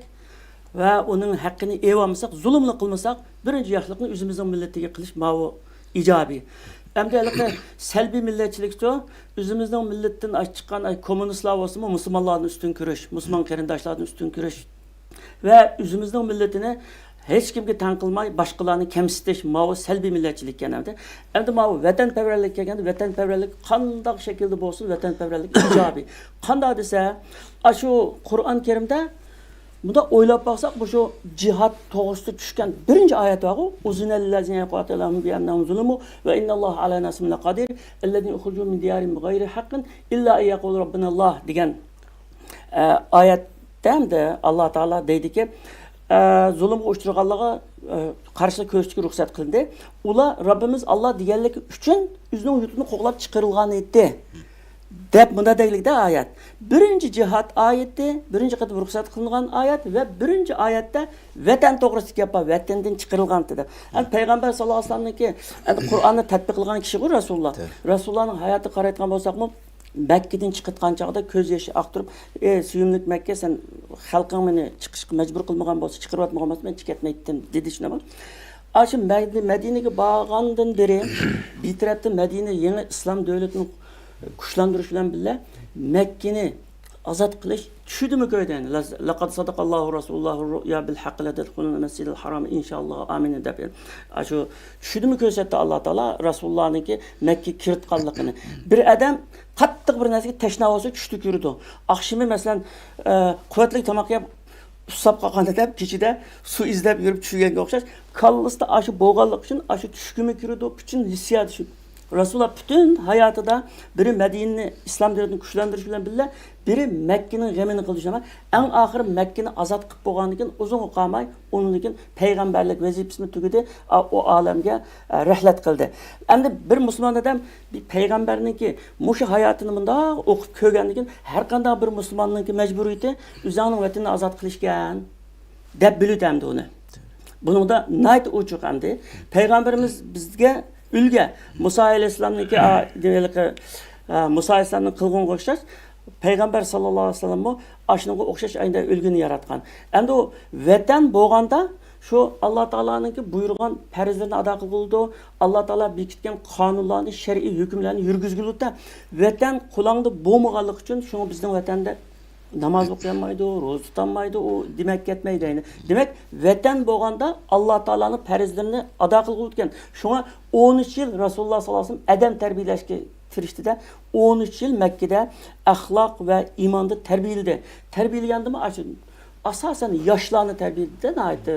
ۋە ئۇنىڭ ھەققىنى ئېلىۋالمىساق، زۇلۇملا قىلمىساق، بىرىنچى ياخشىلىقنى ئۆزىمىزنىڭ مىللىتىگە قىلىش ماۋۇ ئىجابىي. ئەمدى ھېلىقى سەلبىي مىللەتچىلىكچۇ، ئۆزىمىزنىڭ مىللىتىدىن چىققان، ئاي، كوممۇنىستلار بولسىمۇ، مۇسۇلمانلاردىن ئۈستۈن كۈرەش، مۇسۇلمان قېرىنداشلاردىن ئۈستۈن كۈرەش ۋە ئۆزىمىزنىڭ مىللىتىنى ھېچكىمگە تەڭ قىلماي، باشقىلارنى كەمسىتىش، ماۋۇ سەلبىي مىللەتچىلىك ئىكەن ئەمدى. ئەمدى ماۋۇ ۋەتەنپەرۋەرلىك كەلگەندە، ۋەتەنپەرۋەرلىك قانداق شەكىلدە بولسۇن، ۋەتەنپەرۋەرلىك ئىجابىي. قانداق دېسە، ئاشۇ قۇرئان كەرىمدە مۇنداق ئويلاپ باقساق، مۇشۇ جىھاد توغرىسىدا چۈشكەن بىرىنچى ئايەت بارغۇ، «ئۇزىنە لىللەزىنە يۇقاتىلۇنەھۇم بىئەننەھۇم زۇلىمۇ ۋە ئىنناللاھە ئەلا نەسرىھىم لەقادىر، ئەللەزىنە ئۇخرىجۇ مىن دىيارىھىم بىغەيرى ھەققىن ئىللا ئەن يەقۇلۇ رەببۇناللاھ» دېگەن، ئە، ئايەتتە ئەمدى ئاللا تائالا دەيدىكى، ئە، زۇلۇمغا ئۇچرىغانلارغا، ئە، قارشىلىق كۆرسىتىشكە رۇخسەت قىلىندى. ئۇلار رەببىمىز ئاللا دېگەنلىكى ئۈچۈن ئۆزىنىڭ يۇرتىنى قوغلاپ چىقىرىلغان ئىدى. دەپ مۇنداق دەيلىكتە ئايەت. بىرىنچى جىھاد ئايىتى، بىرىنچى قېتىم رۇخسەت قىلىنغان ئايەت ۋە بىرىنچى ئايەتتە ۋەتەن توغرىسىدا گەپ بار، ۋەتەندىن چىقىرىلغانتى دەپ. ئەمدى پەيغەمبەر ساللاللاھۇ ئەلەيھى ۋەسەللەمنىڭكى، ئەمدى قۇرئاننى تەتبىقلىغان كىشىغۇ رەسۇلۇللا. رەسۇلۇللانىڭ ھاياتىغا قارايدىغان بولساقمۇ، مەككىدىن چىقىۋاتقان چاغدا كۆز يېشى ئاقتۇرۇپ، «ئى سۆيۈملۈك مەككە، سەن خەلقىڭ مېنى چىقىشقا مەجبۇر قىلمىغان بولسا، چىقىرىۋەتمىگەن بولسا، مەن چىقىۋەتمەيتتىم» دېدى، شۇنداقمۇ؟ ئاشۇ مەدىنىگە بارغاندىن بېرى، بىر تەرەپتىن مەدىنە يېڭى ئىسلام دۆلىتىنى كۈچلەندۈرۈش بىلەن بىللە، مەككىنى ئازاد قىلىش چۈشىدىمۇ كۆردى. «لەقەد سەدەقەللاھۇ رەسۇلۇللاھۇر رۇئيا بىل ھەققى لەتەدخۇلۇننەل مەسجىدەل ھارامە ئىنشائاللاھۇ ئامىنىن» دەپ، ئاشۇ چۈشىدىمۇ كۆرسەتتى ئاللا تائالا رەسۇلۇللانىڭكى مەككىگە كىرىپ قالغانلىقىنى. بىر ئادەم قاتتىق بىر نەرسىگە تەشنا بولسا، چۈشتە كۆرىدۇ. ئاخشىمى، مەسىلەن، ئە، قۇۋۋەتلىك تاماق يەپ، ئۇسساپ قالغان ئادەم كېچىدە سۇ ئىزدەپ يۈرۈپ چۈشىگەنگە ئوخشاش، كاللىسىدا ئاشۇ بولغانلىقى ئۈچۈن ئاشۇ چۈشكىمۇ كىرىدۇ، پۈتۈن ھېسسىياتى شۇ. رەسۇلۇللا پۈتۈن ھاياتىدا بىرى مەدىنىنى، ئىسلام دۆلىتىنى كۈچلەندۈرۈش بىلەن بىللە، بىرى مەككىنىڭ غېمىنى قىلدى، شۇنداقمۇ؟ ئەڭ ئاخىرى مەككىنى ئازاد قىلىپ بولغاندىن كېيىن، ئۇزۇنغا قالماي، ئۇنىڭدىن كېيىن پەيغەمبەرلىك ۋەزىپىسىمۇ تۈگىدى، ئا-، ئۇ ئالەمگە، ئە، رەھلەت قىلدى. ئەمدى بىر مۇسۇلمان ئادەم بىر پەيغەمبەرنىڭكى مۇشۇ ھاياتىنى مۇنداق ئوقۇپ كۆرگەندىن كېيىن، ھەر قانداق بىر مۇسۇلماننىڭكى مەجبۇرىيىتى ئۆزۈڭنىڭ ۋەتىنىنى ئازاد قىلىشكەن دەپ بىلىدۇ ئەمدى ئۇنى. بۇنىڭدا ناھايىتى ئوچۇق ئەمدى. پەيغەمبىرىمىز بىزگە ئۈلگە. مۇسا ئەلەيھىسسالامنىڭكى، ئا، ھېلىقى، ئا، مۇسا ئەلەيھىسسالامنىڭ قىلغىنىغا ئوخشاش، پەيغەمبەر ساللاللاھۇ ئەلەيھى ۋەسەللەممۇ ئاشۇنىڭغا ئوخشاش ئەينىدە ئۈلگىنى ياراتقان. ئەمدى ئۇ ۋەتەن بولغاندا، شۇ ئاللا تائالانىڭكى بۇيرۇغان پەرزلىرىنى ئادا قىلغىلىدۇ، ئاللا تائالا بېكىتكەن قانۇنلارنى، شەرئىي ھۆكۈملەرنى يۈرگۈزگىلى. ۋەتەن قولۇڭدا بولمىغانلىقى ئۈچۈن، شۇڭا بىزنىڭ ۋەتەندە ناماز ئوقۇيالمايدۇ، روزا تۇتالمايدۇ، ئۇ دېمەك كەتمەيدۇ ئەينى. دېمەك، ۋەتەن بولغاندا ئاللا تائالانىڭ پەرزلىرىنى ئادا قىلغۇلىدىكەن. شۇڭا ئون ئۈچ يىل رەسۇلۇللا ساللاللاھۇ ئەلەيھى ۋەسەللەم ئادەم تەربىيەلەشكە تىرىشتى-دە، ئون ئۈچ يىل مەككىدە ئەخلاق ۋە ئىماندا تەربىيەلىدى. تەربىيەلىگەندىمۇ ئاشۇ ئاساسەن ياشلارنى تەربىيەلىدى، ناھايىتى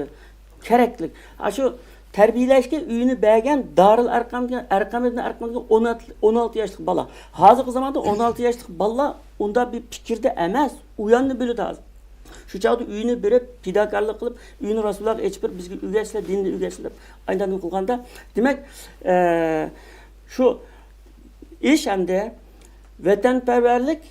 كېرەكلىك. ئاشۇ تەربىيەلەشكە ئۆيىنى بەرگەن دارىل ئەرقەمدىكى، ئەرقەم ئىبن ئەرقەمدىكى ئون ئالتە، ئون ئالتە ياشلىق بالا. ھازىرقى زاماندا ئون ئالتە ياشلىق بالىلار ئۇنداق بىر پىكىردە ئەمەس، ئۇياننى بىلىدۇ ھازىر. شۇ چاغدا ئۆيىنى بېرىپ، پىداكارلىق قىلىپ، ئۆيىنى رەسۇلۇللاغا ئېچىپ بېرىپ، «بىزگە ئۆگەتسىلە، دىننى ئۆگەتسىلە» دەپ ئايلاندىن قىلغاندا، دېمەك، ئە، شۇ ئىش ئەمدى ۋەتەنپەرۋەرلىك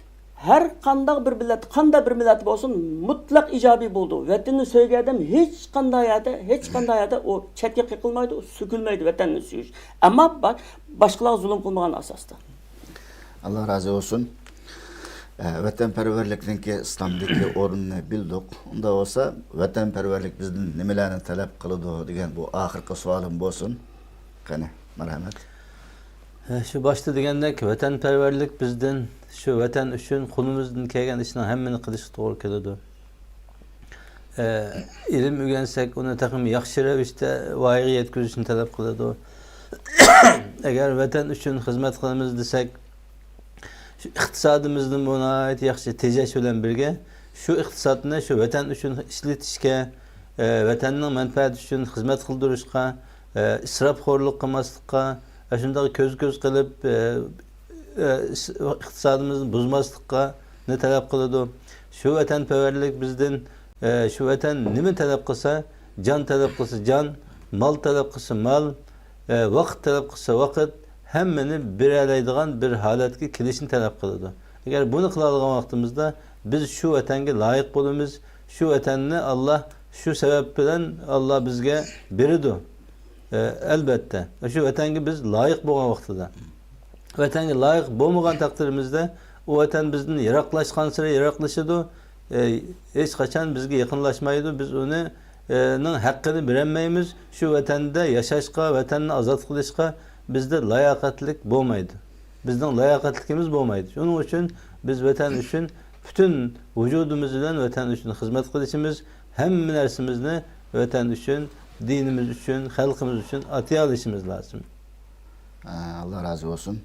ھەر قانداق بىر مىللەت، قانداق بىر مىللەت بولسۇن، مۇتلەق ئىجابىي بولىدۇ. ۋەتىنىنى سۆيگەن ئادەم ھېچقانداق يەردە، ھېچقانداق يەردە ئۇ چەتكە قېقىلمايدۇ، سۆكۈلمەيدۇ ۋەتەننى سۆيۈش. ئەمما با-، باشقىلارغا زۇلۇم قىلمىغان ئاساستا. ئاللا رازى بولسۇن. ئە، ۋەتەنپەرۋەرلىكنىڭكى ئىسلامدىكى ئورنىنى بىلدۇق. ئۇنداق بولسا، ۋەتەنپەرۋەرلىك بىزدىن نېمىلەرنى تەلەپ قىلىدۇ دېگەن بۇ ئاخىرقى سوئالىم بولسۇن. قېنى، مەرھەمەت. ھە، شۇ باشتا دېگەندەك، ۋەتەنپەرۋەرلىك بىزدىن شۇ ۋەتەن ئۈچۈن قولىمىزدىن كەلگەن ئىشنىڭ ھەممىنى قىلىشقا توغرا كېلىدۇ. ئە، ئىلىم ئۆگەنسەك، ئۇنى تېخىمۇ ياخشى رەۋىشتە ۋايىغا يەتكۈزۈشنى تەلەپ قىلىدۇ. ئەگەر ۋەتەن ئۈچۈن خىزمەت قىلىمىز دېسەك، شۇ ئىقتىسادىمىزنى بۇ ناھايىتى ياخشى تېجەش بىلەن بىرگە، شۇ ئىقتىسادنى شۇ ۋەتەن ئۈچۈن ئىشلىتىشكە، ئە، ۋەتەننىڭ مەنپەئەتى ئۈچۈن خىزمەت قىلدۇرۇشقا، ئە، ئىسراپخورلۇق قىلماسلىققا، ئە، شۇنداق كۆز-كۆز قىلىپ، ئە، ئە، ئىس-، ئىقتىسادىمىزنى بۇزماسلىققا نى تەلەپ قىلىدۇ. شۇ ۋەتەنپەرۋەرلىك بىزدىن، ئە، شۇ ۋەتەن نېمە تەلەپ قىلسا، جان تەلەپ قىلسا جان، مال تەلەپ قىلسا مال، ئە، ۋاقىت تەلەپ قىلسا ۋاقىت، ھەممىنى بېرەلەيدىغان بىر ھالەتكە كېلىشنى تەلەپ قىلىدۇ. ئەگەر بۇنى قىلالىغان ۋاقتىمىزدا، بىز شۇ ۋەتەنگە لايىق بولىمىز، شۇ ۋەتەننى ئاللا شۇ سەۋەب بىلەن ئاللا بىزگە بېرىدۇ. ئە، ئەلبەتتە، شۇ ۋەتەنگە بىز لايىق بولغان ۋاقتىدا. ۋەتەنگە لايىق بولمىغان تەقدىرىمىزدە، ئۇ ۋەتەن بىزدىن يىراقلاشقانسېرى يىراقلىشىدۇ. ئە، ھېچقاچان بىزگە يېقىنلاشمايدۇ. بىز ئۇنى، ئە، نىڭ ھەققىنى بېرەلمەيمىز. شۇ ۋەتەندە ياشاشقا، ۋەتەننى ئازاد قىلىشقا بىزدە لاياقەتلىك بولمايدۇ. بىزنىڭ لاياقەتلىكىمىز بولمايدۇ. شۇنىڭ ئۈچۈن بىز ۋەتەن ئۈچۈن پۈتۈن ۋۇجۇدىمىز بىلەن ۋەتەن ئۈچۈن خىزمەت قىلىشىمىز، ھەممە نەرسىمىزنى ۋەتەن ئۈچۈن، دىنىمىز ئۈچۈن، خەلقىمىز ئۈچۈن ئاتىيالىشىمىز لازىم. ئە، ئاللا رازى بولسۇن.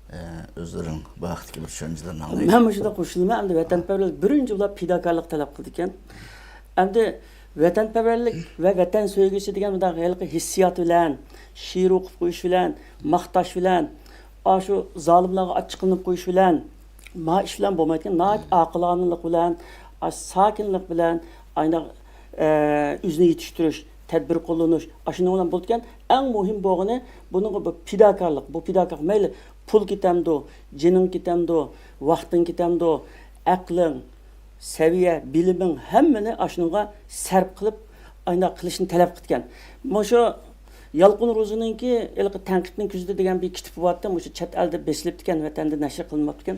ئە، ئۆزلىرىڭ بۇ ھەقتىكى بىر چۈشەنچىلىرىنى ئاڭلايلى. مەنمۇ شۇنداق قوشۇلىمەن. ئەمدى ۋەتەنپەرۋەرلىك بىرىنچى بولۇپ پىداكارلىق تەلەپ قىلىدىكەن. ئەمدى ۋەتەنپەرۋەرلىك ۋە ۋەتەن سۆيگۈسى دېگەن مۇنداق ھېلىقى ھېسسىيات بىلەن، شېئىر ئوقۇپ قويۇش بىلەن، ماختاش بىلەن، ئاشۇ زالىملارغا ئاچچىقلىنىپ قويۇش بىلەن، ما ئىش بىلەن بولمايدىكەن. ناھايىتى ئاقىلانىلىق بىلەن، ئاشۇ ساكىنلىق بىلەن، ئاينا، ئە، ئۆزىنى يېتىشتۈرۈش، تەدبىر قوللىنىش، ئاشۇنىڭ بىلەن بولىدىكەن. ئەڭ مۇھىم بولغىنى بۇنىڭغا بۇ پىداكارلىق. بۇ پىداكارلىق مەيلى پۇل كېتەمدۇ، جېنىڭ كېتەمدۇ، ۋاقتىڭ كېتەمدۇ، ئەقلىڭ، سەۋىيە، بىلىمىڭ ھەممىنى ئاشۇنىڭغا سەرپ قىلىپ، ئاينا قىلىشنى تەلەپ قىلىدىكەن. مۇشۇ يالقۇن روزىنىڭكى ھېلىقى تەنقىدنىڭ كۆزىتى دېگەن بىر كىتابى بارتتى، مۇشۇ چەت ئەلدە بېسىلىپتىكەن، ۋەتەندە نەشر قىلىنماپتىكەن.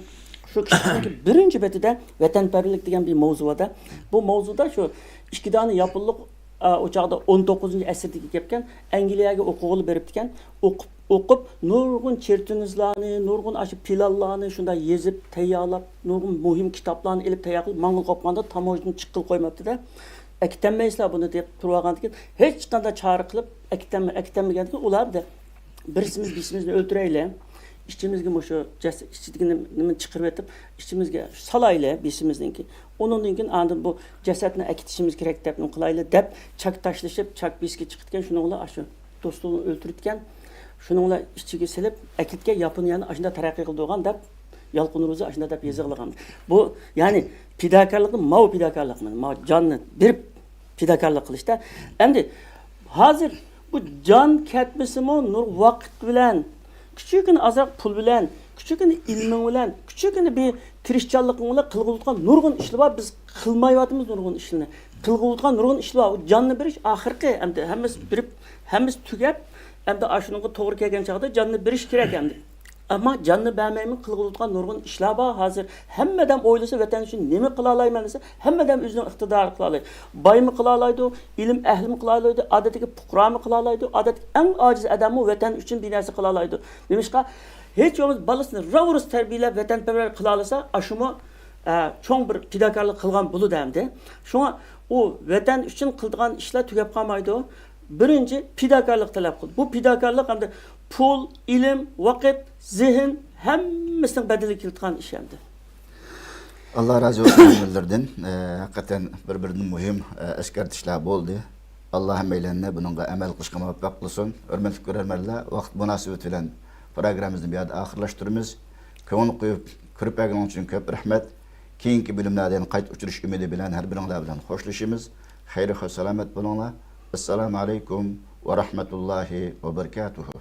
شۇ كىتابنىڭكى بىرىنچى بېتىدە ۋەتەنپەرۋەرلىك دېگەن بىر مەۋزۇ بار-دە. بۇ مەۋزۇدا شۇ ئىككى دانە ياپونلۇق، ئا، ئۇ چاغدا ئون توققۇزىنچى ئەسىردىكى گەپكەن، ئەنگلىيەگە ئوقۇغىلى بېرىپتىكەن. ئوقۇپ، ئوقۇپ، نۇرغۇن چېرتىنىزلارنى، نۇرغۇن ئاشۇ پىلانلارنى شۇنداق يېزىپ تەييارلاپ، نۇرغۇن مۇھىم كىتابلارنى ئېلىپ تەييار قىلىپ ماڭغىلى قوپقاندا تاموژنىدىن چىققىلى قويماپتۇ-دە. ئەكېتەلمەيسىلەر بۇنى دەپ تۇرۇۋالغاندىكىن، ھېچقانداق چارە قىلىپ ئەكېتەلمە-، ئەكېتەلمىگەندىكىن، ئۇلار دە بىرسىمىز بىرسىمىزنى ئۆلتۈرەيلى، ئىچىمىزگە مۇشۇ جەس-، ئىچىدىكى نېمە-، نېمىنى چىقىرىۋېتىپ، ئىچىمىزگە سالايلى بىرسىمىزنىڭكى. ئۇنىڭدىن كېيىن ئاندىن بۇ جەسەتنى ئەكېتىشىمىز كېرەك دەپ نېمە قىلايلى دەپ، چاك تاشلىشىپ، چاك بېسىكى چىقىدىكەن، شۇنىڭ بىلەن ئاشۇ دوستۇمنى ئۆلتۈرۈپتىكەن. شۇنىڭ بىلەن ئىچىگە سېلىپ ئەكېتكەن، ياپونىيەنى ئاشۇنداق تەرەققىي قىلدۇرغان دەپ، يالقۇن روزى ئاشۇنداق دەپ يېزىقلىغان. بۇ، يەنى، پىداكارلىقنى، ماۋۇ پىداكارلىقنى، ماۋۇ جاننى بېرىپ پىداكارلىق قىلىشتا. ئەمدى ھازىر بۇ جان كەتمىسىمۇ، نۇر ۋاقىت بىلەن، كىچىككىنە ئازراق پۇل بىلەن، كىچىككىنە ئىلمىڭ بىلەن، كىچىككىنە بىر تىرىشچانلىقىڭ بىلەن قىلغىلى بولىدىغان نۇرغۇن ئىشلار بار. بىز قىلمايۋاتىمىز نۇرغۇن ئىشلارنى. قىلغىلى بولىدىغان نۇرغۇن ئىشلار بار. ئۇ جاننى بېرىش ئاخىرقى، ئەمدى ھەممىسى بېرىپ، ھەممىسى تۈگەپ، ئەمدى ئاشۇنىڭغا توغرا كەلگەن چاغدا جاننى بېرىش كېرەك ئەمدى. ئەمما جاننى بەرمەيمەن، قىلغۇلىدىغان نۇرغۇن ئىشلار بار ھازىر. ھەممە ئادەم ئويلىسا، ۋەتەن ئۈچۈن نېمە قىلالايمەن دېسە، ھەممە ئادەم ئۆزىنىڭ ئىقتىدارى قىلالايدۇ. بايمۇ قىلالايدۇ، ئىلىم ئەھلىمۇ قىلالايدۇ، ئادەتتىكى پۇقرامۇ قىلالايدۇ، ئادەتتىكى ئەڭ ئاجىز ئادەممۇ ۋەتەن ئۈچۈن بىر نەرسە قىلالايدۇ. نېمىشقا؟ ھېچ بولمىسا بالىسىنى راۋۇرۇس تەربىيەلەپ، ۋەتەنپەرۋەر قىلالايسا، ئاشۇمۇ، ئە، چوڭ بىر پىداكارلىق قىلغان بولىدۇ ئەمدى. شۇڭا ئۇ ۋەتەن ئۈچۈن قىلىدىغان ئىشلار تۈگەپ قالمايدۇ. بىرىنچى، پىداكارلىق تەلەپ قىلىدۇ. بۇ پىداكارلىق ئەمدى پۇل، ئىلىم، ۋاقىت، زېھىن، ھەممىسىنىڭ بەدىلىگە كېلىدىغان ئىش ئەمدى. ئاللا رازى بولسۇن ھەممىلىرىدىن. ئە، ھەقىقەتەن بىر-بىرىدىن مۇھىم، ئە، ئەسكەرتىشلەر بولدى. ئاللا ھەممەيلەننى بۇنىڭغا ئەمەل قىلىشقا مۇۋەپپەق قىلسۇن. ھۆرمەتلىك كۆرەرمەنلەر، ۋاقىت مۇناسىۋىتى بىلەن پروگراممىمىزنى بۇ يەردە ئاخىرلاشتۇرىمىز. كۆڭۈل قويۇپ كۆرۈپ بەرگىنىڭ ئۈچۈن كۆپ رەھمەت. كېيىنكى بۆلۈملەردە يەنە قايتا ئۇچرىشىش ئۈمىدى بىلەن ھەر بىرىڭلار بىلەن خوشلىشىمىز. خەير-خۇش سالامەت بولۇڭلار. ئەسسالامۇ ئەلەيكۇم ۋە رەھمەتۇللاھى ۋە بەرىكاتۇھۇ.